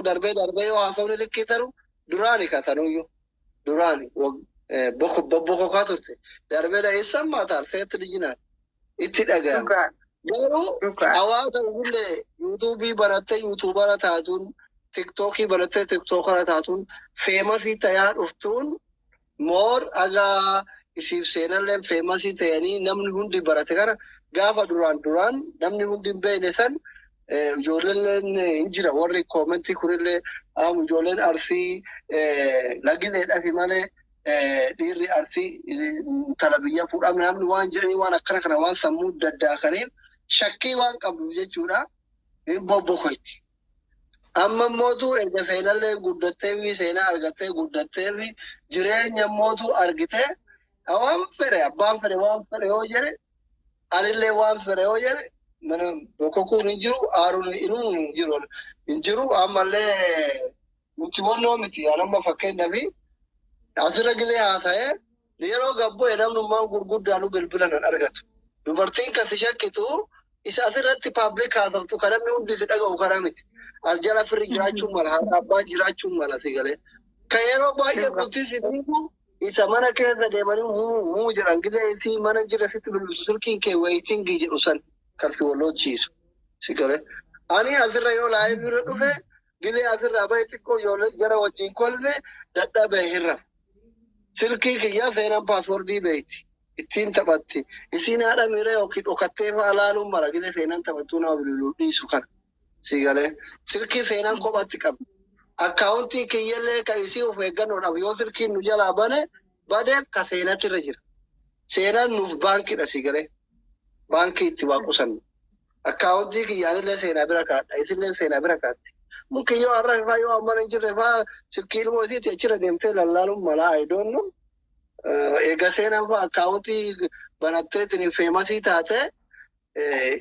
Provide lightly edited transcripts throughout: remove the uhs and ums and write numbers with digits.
Darbee darbee yoo haasawni likkii taru duraani katanuyyuu duraani bobbokokaa turte darbee dha maataal seetti lijinaat itti dhaga'ama. Garuu hawaasa illee yuutuubii barattee yuutuubara taatuun, tiktookii barattee tiktookara taatuun, feemasii tayaa dhuftuun moor agaa isiif seenallee feemasii ta'anii namni hundi barate kana gaafa duraan duraan namni hundi hin beekne san ijoolleen hin jira warri koomentii kunillee ijoolleen Arsii lagileedhaafi malee dhiirri Arsii intala biyya fuudhamne namni waan jedhanii waan akkana kana waan sammuu daddaakaniif shakkii waan qabdu jechuudha hin bobbokoyti. Amma mootu erga seenallee guddattee fi seenaa argattee guddattee fi jireenya mootu argite waan fedhe abbaan fedhe waan fedhe yoo jedhe anillee waan fedhe yoo jedhe mana bokokuun hin jiru, aaruun inuu hin jiru hin jiru. Ammallee nuti wannoo miti. Anamma fakkeenyaaf asirra gilee haa ta'e yeroo gabbu'e namnummaan gurguddaanuu bilbila nan argatu. Dubartiin kan si shakkitu isa asirratti public haasoftu kan namni hundi si dhaga'u kana miti. As jala firri jiraachuu mala, haadha abbaan jiraachuu mala si galee. Kan yeroo baay'ee bultii si diigu isa mana keessa deemanii muu muu jedhan gizee isii mana jira sitti bilbiltu silkiin kee waiting jedhu san kan si wallochiisu si galee. Ani asirra yoo live irra dhufe gizee asirraa bahe xiqqoo ijoollee jara wajjin kolfe dadhabee hirra. Silkii kiyyaa seenaan password beekti. Ittiin taphatti. Isiin haadha miira yookiin dhokattee fa'a laaluun mala gizee seenaan taphattuu nama bilbiluu dhiisu kana. Si galee silkii seenaan kophatti qabdi. Akkaawuntii kiyyallee kan isii of eeggannoodhaaf yoo silkiin nu jalaa bane badeef ka seenatti irra jira. Seenaan nuuf baankiidha si galee. Baankii itti waa qusannu. Akkaawuntii kiyyaanillee seenaa bira kaadha. Isillee seenaa bira kaatti. Mukki yoo har'a faa yoo amma hin jirre faa silkii ilmoo isiitti achirra deemtee lallaaluun mala, I don't know. Eega seenaan faa akkaawuntii banattee famous taate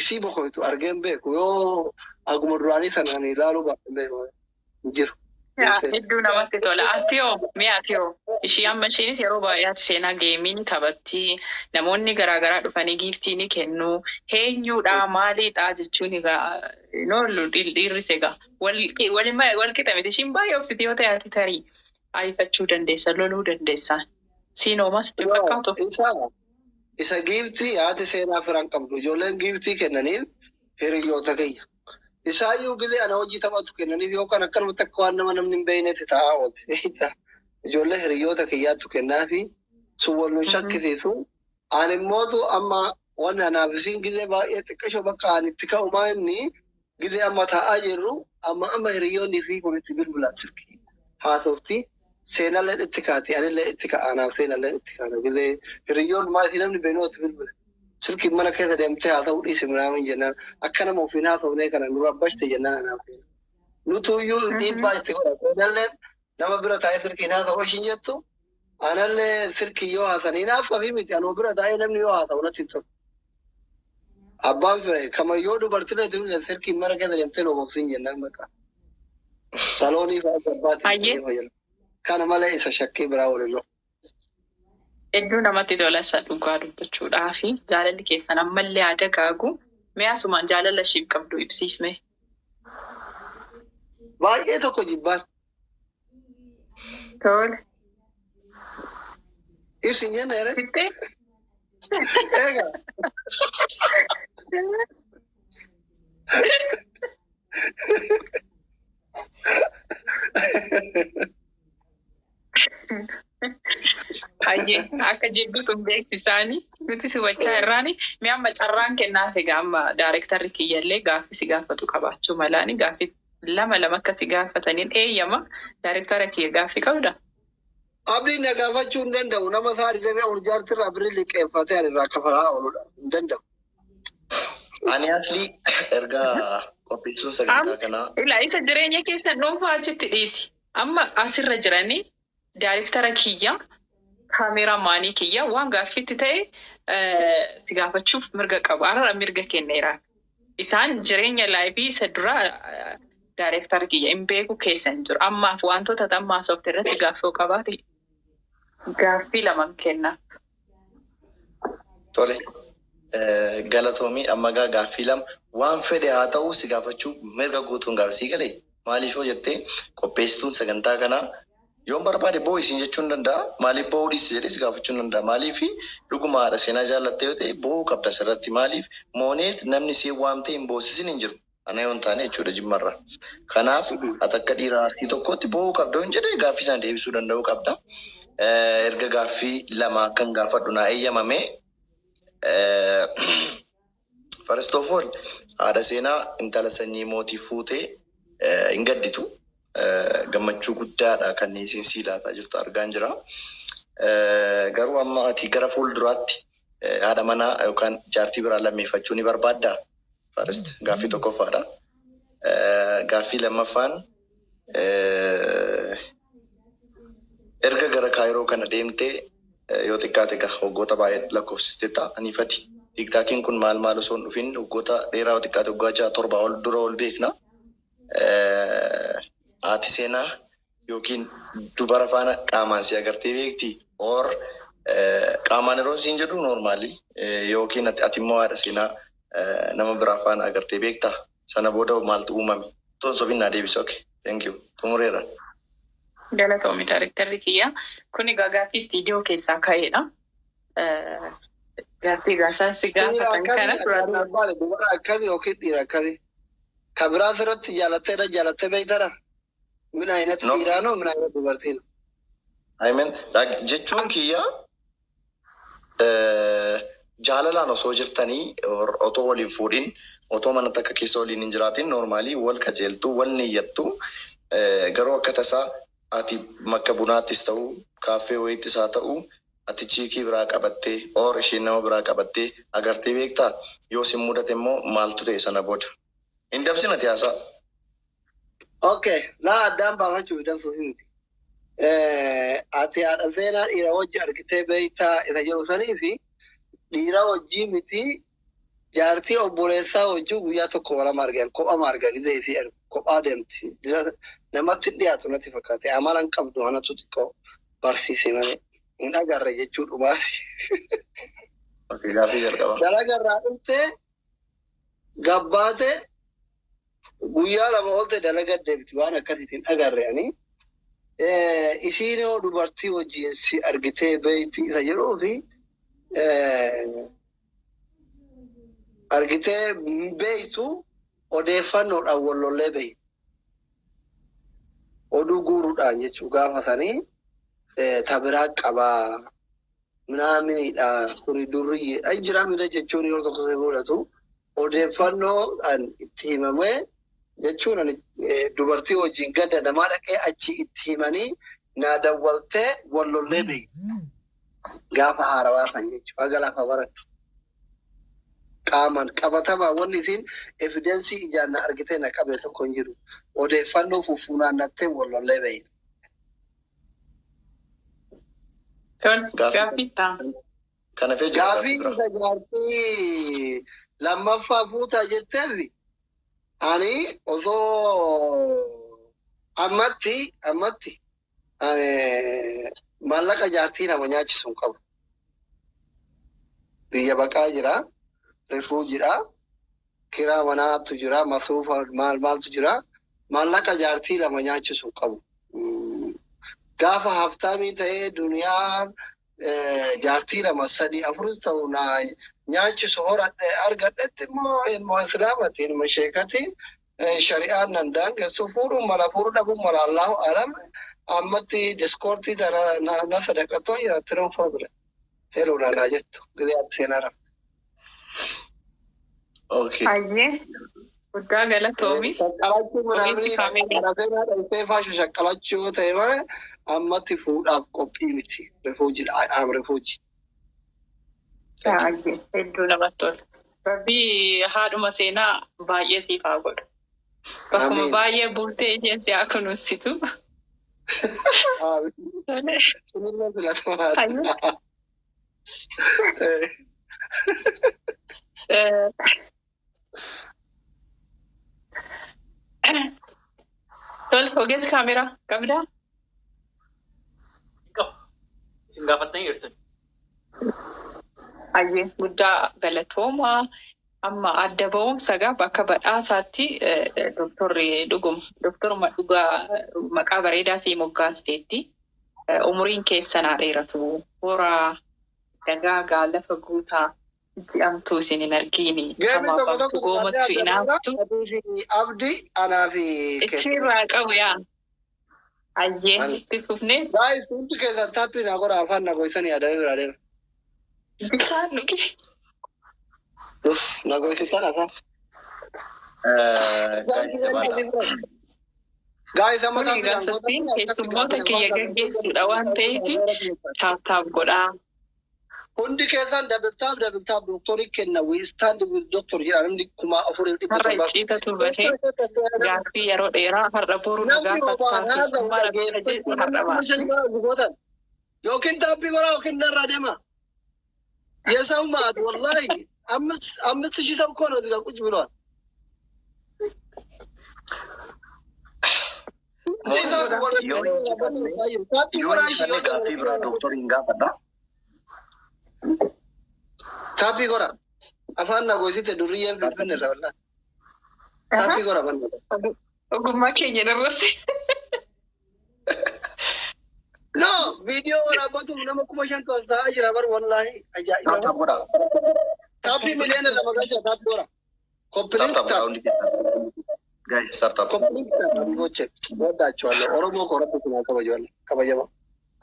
isii bokoytu argeen beeku yoo aguma duraanii sanaan ilaaluu baadhee beeku hin jiru. Hedduu namatti tola. Ati hoo mi'a ati hoo ishii amma ishiinis yeroo baay'aatti seenaa game ni taphatti. Namoonni garaagaraa dhufanii gift ni kennu. Eenyuudha maaliidha jechuun egaa noollu dhiirris egaa wal qixa miti. Ishiin baay'ee obsiti yoo ta'e ati tarii ariifachuu dandeessa, loluu dandeessa. Siin hoomaa sitti hin fakkaatu? Isa gift haati seenaa firan qabdu ijoolleen gift kennaniif hiriyoota kiyya. Isaayyuu gilee ana hojii taphatu kennaniif yookaan akkanumatti akka waan nama namni hin beeknetti taa'aa oolti. Ijoollee hiriyoota kiyyaattu kennaafi sun wal nu shakkisiisu. Ani immootu amma wanni anaaf isiin gizee baay'ee xiqqashoo bakka ani itti ka'u maa inni gizee amma taa'aa jirru amma amma hiriyoonni isii kun itti bilbilan silkii haasofti. Seenallee itti kaati, anillee itti ka'a, anaaf seenallee itti kaana gizee hiriyoonni maal isii namni beeknu itti bilbila. Silkiin mana keessa deemtee haa ta'uu dhiisi minaamin jennaan akka nama ofiin haasofnee kana nu rabbashte jennaan anaaf seena. Nutuyyuu dhiibbaa itti godha. Seenalleen nama bira taa'ee silkiin haasa'u ishiin jettu anallee silkii yoo haasanii naaf fi miti anuu bira taa'ee namni yoo haasa'u natti hin tolu. Abbaan fedhe kama yoo dubartiilee itti bilbilan silkiin mana keessa deemtee loobofsiin jennaan maqaa. Saloonii fa'aa gabbaatti. Kana malee isa shakkii biraa waliin lola. Hedduu namatti tola isa dhugaa dubbachuudhaa fi jaalalli keessan ammallee haa dagaagu. Mee asumaan jaalala ishiif qabdu ibsiif mee. Baay'ee tokko jibbaan. Tole. Ibsi hin jenne ere. Sittee? Egaa. Hayyee, akka jibbitu hin beeksisaani nuti si hubachaa irraani. Mee amma carraan kennaaf egaa amma daarektarri kiyyallee gaaffii si gaafatu qabaachuu malaani gaaffii lama lama akka si gaafataniin eeyyama. Daarektara kiyya, gaaffii qabda? Abdiin na gaafachuu hin danda'u. Nama isaa 24 irraa birrii liqeeffatee ani irraa kafalaa ooludha. Hin danda'u. Ani asli erga qopheessuun sagantaa kanaa Ila isa jireenya keessan dhuunfaa achitti dhiisi. Amma asirra jiranii daariktara kiyya, kaameraamaanii kiyya waan gaaffiitti ta'e si gaafachuuf mirga qabu. Har'a mirga kenneera. Isaan jireenya life isa dura daayirektara kiyya hin beeku keessa hin jiru. Ammaaf wantoota ammaa soofte irratti gaaffii qabaate gaaffii lama kenna. Tole. Galatoomii, amma gaa gaaffii lama waan fedhe haa ta'u si gaafachuu mirga guutuun gaaffii galee. Maaliif yoo jettee, qopheessituun sagantaa kanaa yoon barbaade boo'u isin jechuu hin danda'a. Maaliif boo'uu dhiiste jedhee si gaafachuu hin danda'a. Maaliif dhuguma haadha seenaa jaallatte yoo ta'e boo'uu qabda asirratti. Maaliif mooneet namni si waamtee hin boosisin hin jiru. Ana yoo hin taane jechuudha jimmarra. Kanaaf ati akka dhiira Arsii tokkootti boo'uu qabda yoon jedhee gaaffii sana deebisuu danda'uu qabda. Erga gaaffii lama akkan gaafadhu naa eeyyamame. First of all, haadha seenaa intala sanyii mootii fuutee hin gadditu. Gammachuu guddaadha kan isin sii laataa jirtu argaan jira. Garuu amma ati gara fuulduraatti haadha manaa yookaan jaartii biraa lammeeffachuu ni barbaaddaa? First gaaffii tokkoffaadha. Gaaffii lammaffaan, erga gara Kaayiroo kana deemtee yoo xiqqaate egaa waggoota baay'ee lakkoofsisteetta aniifati. TikTokiin kun maal maal osoo hin dhufin waggoota dheeraa, yoo xiqqaate waggaa 6, 7 ol dura ol beekna. Haati seenaa yookiin dubara faana qaamaan si agartee beekti? Or qaamaan yeroo siin jedhu normally yookiin ati immoo haadha seenaa nama biraa faana agartee beektaa? Sana booda maaltu uumame? Toon sobin naa deebise. Okay. Thank you. Xumureera. Galatoomi, daarektarri kiyya. Kun egaa gaaffii istiidiyoo keessaa ka'edha. Gaaffii gaasaan si Dhiira gaafatan kana akkamii duraan akkan barbaade, dubara akkamii yookiin dhiira akkamii? Kan biraa asirratti jaalattee irra jaalattee beektara? Min aynati No. dhiiraa noo min aynati dubartiin? I mean, like, jechuun kiyya jaalalaan osoo jirtanii or otoo waliin fuudhin, otoo mana takka keessa waliin hin jiraatin, normally wal kajeeltu, wal niyyattu, garuu akka tasaa ati makka bunaattis ta'u, kaaffee wayiittis haa ta'u, ati chick biraa qabattee or isheen nama biraa qabattee agartee beektaa? Yoo sin mudate immoo maaltu ta'e sana booda? Hin dabsin ati haasaa. Okay, laa addaan baafachuuf dansuuf miti. Ati haadha seenaa dhiira wajji argitee beektaa isa jedhu sanii fi dhiira wajjii miti, jaartii obboleessaa wajjin guyyaa tokko walama argan, kophama argan, gizee isii argu kophaa deemti. Namatti dhiyaatu natti fakkaate, amala hin qabdu, anatu xiqqoo barsiise malee hin agarre jechuudhumaa. Okay, gaaffii jalqabaa. Dalagarraa dhuftee gabbaate guyyaa 2 oolte dalaga deemti, waan akkasiitiin agarre ani. Isiin yoo dubartii wajjin si argitee beekti isa jedhuu fi argitee beektu, odeeffannoodhaan wal lollee beeyi. Oduu guuruudhaan jechuu gaafa sanii ta biraa qabaa minaaminidha kuni durriyyeedha jira mila jechuun yeroo tokko si mul'atu odeeffannoodhaan itti himamee jechuun ani dubartii wajjin ganda namaa dhaqee achi itti himanii naa dawwaltee wal lollee beeyi. Gaafa haarawaa san jechuudha haga lafa barattu. Qaamaan qabatamaa wanni isiin evidence ijaan na argitee na qabe tokko hin jiru. Odeeffannoo fuffunaannattee wal lollee beeyi. Tol, Gaaffii gaaffii ta'a. kana fee jira Gaaffii gaaffii biraa. isa jaartii lammaffaa fuutaa jetteef, ani osoo ammatti ani maallaqa jaartii nama nyaachisu hin qabu. Biyya baqaa jira, refugee dha, kiraa manaatu jira, masruufa maal maaltu jira. Maallaqa jaartii lama nyaachisu hin qabu. Gaafa haftaamii ta'ee duniyaa jaartii lama, sadii, afuris ta'u na nyaachisu horadhe argadhetti immoo ilma islaamati, ilma sheekati, shari'aan nan daangessu fuudhuun mala, fuudhuu dhabuun mala, allahu alam. Ammatti diskoortii na sadaqatoo jiraatti, no problem. Hello naanaa jettu gizee ati seenaa rafte. Okay. Hayyee, guddaa galatoomi. Shaqqalachuu Ogeessi manaamni kaameeraa. seenaa dhaltee faashu shaqqalachuu yoo ta'e malee ammatti fuudhaaf qophii miti. Refugee dha. Am refugee. Thank you. Hayyee, hedduu namatti tola. Rabbii haadhuma seenaa baay'ee siif haa godhu. Bakkuma Amiin. baay'ee bultee isheen si haa kunuunsitu. Amiin. Tole. Sunillee filatamaadha. Hayyee. Tole, ogeessi kaameraa qabdaa? Qabu. Isin gaafattanii jirtan. Hayyee, guddaa galatoomaa. Amma adda ba'umsa gaa bakka badhaasaatti doktorri dhuguma doktoruma dhugaa maqaa bareedaa sii moggaasteetti umuriin keessan haa dheeratu horaa dagaagaa lafa guutaa ji'amtuu isin hin argiini Geemii tokko hamaaf tokko goomattu inaaftu Abdi anaa fi ichirraa qabu yaa ayyee itti fufnee Guys, hundi keessan taappii naa godha afaan na goysanii yaadamee biraa deema. Bishaan dhuge. Uff, na goysitan afaan. Guys, jabaadha. Guys, amma Kuni taappii naan gaafatti keessummoota kiyya gaggeessuudha waan ta'eef tap tap godhaa. Hundi keessan double tap, double tap doktorii kenna. We stand with doctor jedha namni kuma afurii dhibba Har'a torbaaf. icciitatu bahee gaaffii yeroo dheeraa har'a boru na Namni gaafattaa keessummaa na goota jedhu har'a baase. Yookiin taappii godhaa yookiin narraa deema. የሰው ማዕት ወላሂ 5,000 ሰው እኮ ነው እዚህ ጋር ቁጭ ብሏል። Yoo injifanne gaaffii biraa dooktoriin gaafadha. Taappii godha. Afaan na goysite durriyyeen Finfinne irra wallahi. Taappii godha manna. Ogummaa keenya irratti. No, viidiyoo waraabatuuf nama 5,000tu as taa'aa jira bar wallahi ajaa'iba. Tap tap godha. Taappii 2 miliyoona galcha taappii godha. Tap Copy link tap godha tap. Hundi keessan. Guys, tap tap. Copy link tap goche ወዳቸዋለሁ። Oromoo koo rabbi sinaa kabajuwallah kabajama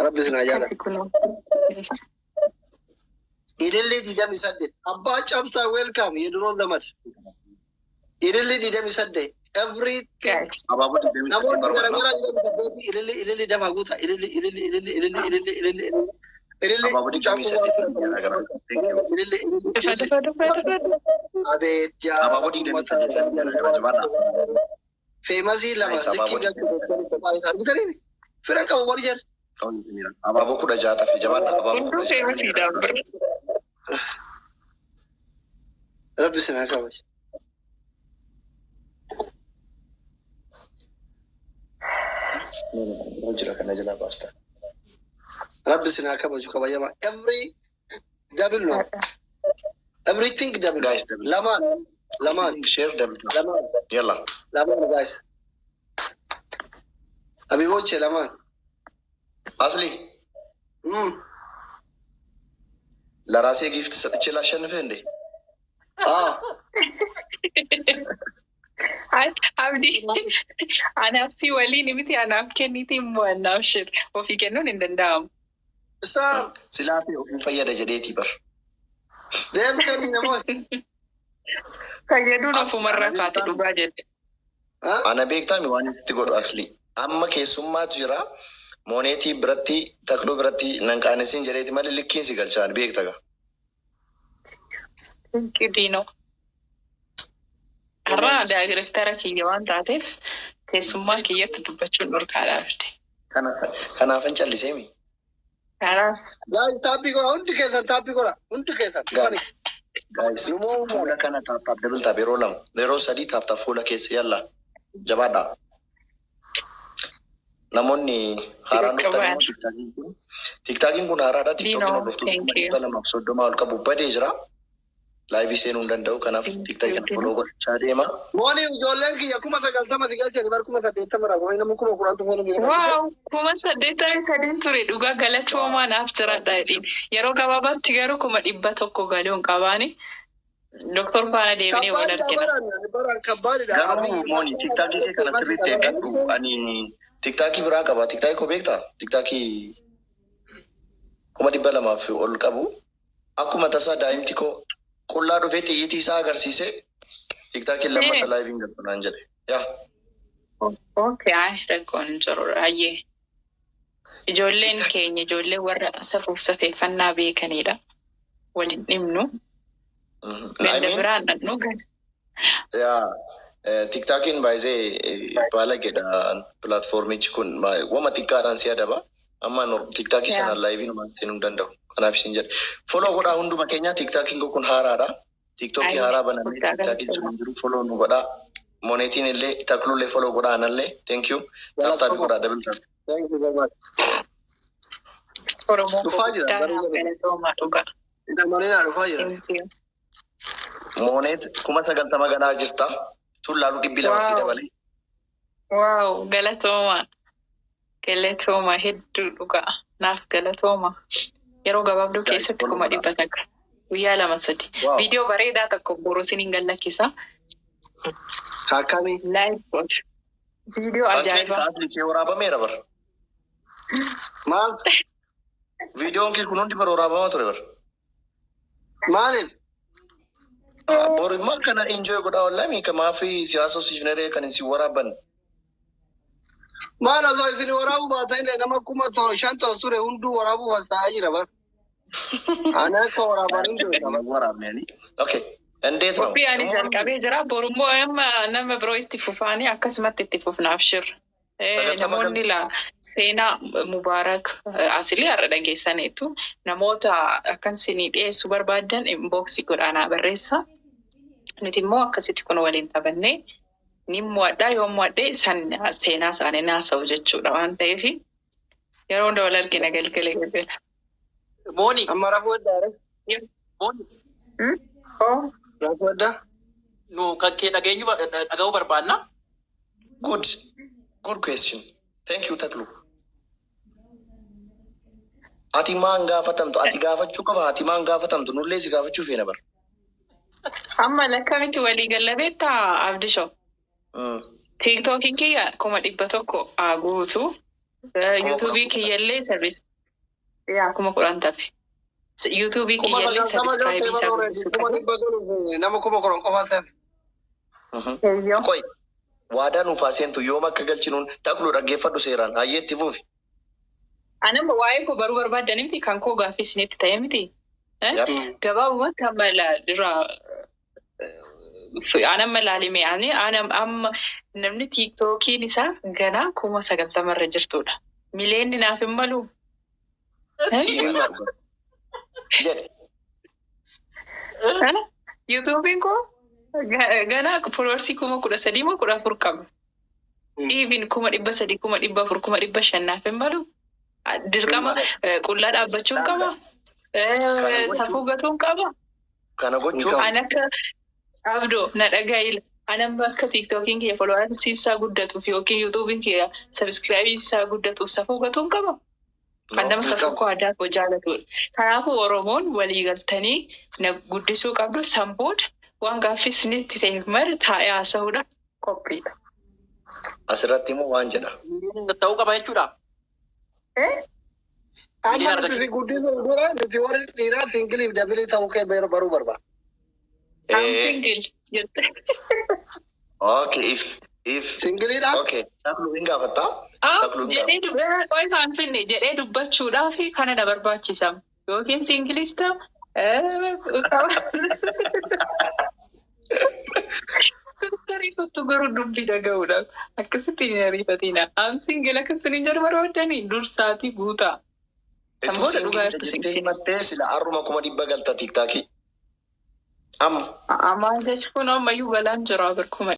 rabbi sinaa jaalatu. Ililli 28 abbaa cabsaa welcome የድሮ ዘመድ ililli 28 everything. Abaaboo 28 Namoonni barbaadna. garagaraa 28 ililli ililli dafa guuta ililli ililli ililli ililli ililli ililli ililli. Abaaboo 28 garaagaraa. Thank you. Ililli ililli Dhufa ililli dhufa dhufa dhufa. Abeet yaa Abaaboo 28 garaagaraa jabaadha. Feemasii lama Guys, likkii abaaboo galchuu kophaa isaa argitanii fira qabu warri jedhu. Abaaboo 16 tafe jabaadha. Abaaboo Hunduu 16. feemasiidhaan bira. Rabbi sinaa kabaju. Jira kana jalaa baasta. Rabbi sinaa kabaju kabajama. Every double no. Everything double. Guys, double. Lamaan lamaan Share double tap. lamaan Yalla. lamaan guys. Habiboche lamaan. Asli ለራሴ gift ሰጥቼ ላሸንፍህ እንዴ? አዎ። Abdii anaaf si waliin miti anaaf kenniiti immoo anaaf shir ofii kennuun hin danda'amu. Isaa Silaafee ofiin fayyada jedheetii bar. Deem kenni namoota. Fayyaduun ofumarraa kaate dhugaa jette. Ana beektaa waan itti godhu asli. Amma keessummaatu jira. Mooneetii biratti takluu biratti nan qaanessin jedheeti malee likkiin si galchaan beekta gaa. Diinoo. Har'a daayirektara kiyya waan taateef keessummaa kiyyatti dubbachuun dhorkaadha abdi. Kanaafan calliseemi. Kanaaf Guys, taappii godha hundi keessan taappii godha hundi keessan. Guys, guys, fuula kana tap tap double tap yeroo lama yeroo sadii tap tap fuula keessa yalla jabaadha. Namoonni haaraan dhuftan immoo tiktaakiin kun haaraadha. Tiktookiin Diinoo, hordoftoota thank you. 230 ol qabu badee jira. Live seenuu hin danda'u. Kanaaf tiktaakii kana follow godhachaa deema. Mooni ijoolleen kiyya 90,000 si galchani bar 80,000 irraa goone nama 10,000tu foonu biyya. Wow, 83,000 ture dhugaa galatoomaa naaf jiraadha jedhiin. Yeroo gabaabaatti garuu 100,000 galuun qabaani. Doktor faana deemnee wal Kabbaadidha argina. baraan baraan kabbaadidha. Garuu mooni tiktaakii kee kana sirriitti eeggadhu. Ani tiktaakii biraa qaba. Tiktaakii koo beektaa? Tiktaakii 200,000 ol qabu. Akkuma tasaa daa'imti koo qullaa dhufee xiyyitii isaa agarsiise tiktaakiin lammata liveiin galchu naan jedhe. Yaa. Okay, ay rakkoon hin jiru ayyee. Ijoolleen keenya ijoollee warra safuuf safeeffannaa beekanidha. Waliin dhimnu. Ganda biraan dhaqnu gadi. Yaa tiktaakiin baay'ee baalageedha pilaatfoormichi kun wama xiqqaadhaan si adaba. Amma tiktaakii sanaan liveiin homaa seenuu hin danda'u. Kanaaf isin jedhe. Follow godhaa hunduma keenya tiktaakiin kun haaraadha. Tiktookii haaraa banamee tiktaakiin jiru hin jiru follow nu godhaa. Monetiin illee taklullee follow godhaa anallee thank you. Tap tap godhaa double tap. Thank you very much. Oromoo Dhufaa jira, guddaa garuu naaf galatoomaa dhugaa. Namoonni naa dhufaa jira. Thank you. Mooneet 90,000 ganaa jirta. Tun laaluu 200 sii dabale. Wow, galatooma. Galatooma hedduu dhugaa. Naaf galatooma. Yeroo gabaabduu keessatti 100,000. Guyyaa lama sadi. Viidiyoo bareedaa tokko boruu isiniin gallakkisa. Akkamii? Live godhu. Viidiyoo ajaa'ibaa. Asli kee waraabameera bar. Maal? Viidiyoon kee kun hundi bar waraabamaa ture bar. Maaliif? Boru maal kana enjoy godhaa wallahi maafi siyaasa hojii kan isin waraaban. Maal osoo isin waraabuu baatan nama 5,000 ture hunduu waraabuu taa'aa jira bar. Ani akka waraaban hin beeku. Waraabne. Okay. እንዴት ነው? Qophii ani jalqabee jira. Borummoo amma nama biroo itti fufaanii akkasumatti itti fufnaaf shirra. Namoonni la seenaa Mubaarak asilii har'a dhageessaniitu namoota akkan isinii dhiyeessuu barbaadan inboxii godhaanaa barreessa. Nuti immoo akkasitti kun waliin taphannee ni mo'adhaa yoo mo'adhee san seenaa isaanii naasa'u jechuudha waan ta'eef yeroo hunda wal argina galgala galgala. Mooni. Amma rafuu addaa ree? Mooni. Rafuu addaa? Nu kan kee dhageenyu dhaga'uu barbaanna. Good. Good question. Thank you, Taklu. Ati maan gaafatamtu? Ati gaafachuu qaba. Ati maan gaafatamtu? Nullee si gaafachuu feena bar. Amma lakkamitti walii galla beektaa Abdishoo? TikTokiin kiyya 100,000 haa guutu. YouTubeii kiyyallee service. Yaa 10,000 tafe. YouTubeii kiyyallee subscribe isaa guddisuu qabu. Nama 10,000 qofa tafe. Qoy. Waadaa nuuf haa seentu yoom akka galchinuun Taklu dhaggeeffadhu seeraan hayyeetti fuufi. Anamma waa'ee koo baruu barbaaddan miti kan koo gaaffii isinitti ta'e miti. Gabaabumatti amma dura anamma laalime ani amma namni TikTokiin isaa ganaa 90,000 irra jirtudha. Mileenni naaf hin malu. YouTubein koo ganaa followersii 13,000 moo 14,000 qaba. Even 300,000, 400,000, 500,000 naaf hin malu. Dirqama qullaa dhaabbachuun qaba. Safuu gatuun qaba. Kana gochuun. An akka Abdoo na dhaga'ila. An amma akka TikTokiin kiyya followersii isaa guddatuuf yookiin YouTubein kiyya subscribe isaa guddatuuf safuu gatuun qaba. Kan nama safuu koo aadaa koo jaalatudha. Kanaafuu Oromoon walii galtanii na guddisuu qabdu san booda waan gaaffii isinitti ta'e mara taa'ee haasa'uudha qophiidha. Asirratti immoo waan jedha. Ta'uu qaba jechuudha. Amma nuti guddisuuf dura nuti warri dhiiraa singiliif dabilii ta'uu kee baruu barbaada. I'm single jette. Okay, if Singiliidha? Okay, Taklu hin gaafattaa? Jedhee qoy kan finne jedhee dubbachuudhaaf kana na barbaachisa. Yookiin singilis ta'a. Ariifattu garuu dubbii dhaga'uudhaaf akkasitti hin ariifatina. I'm single akkasini jedhu barbaadanii dursaatii guutaa. San booda dhugaa jirtu jettee himattee sila har'uma 100,000 galta TikTokii. Amma. Amaan jechuun ammayyuu balaan jira bir kuma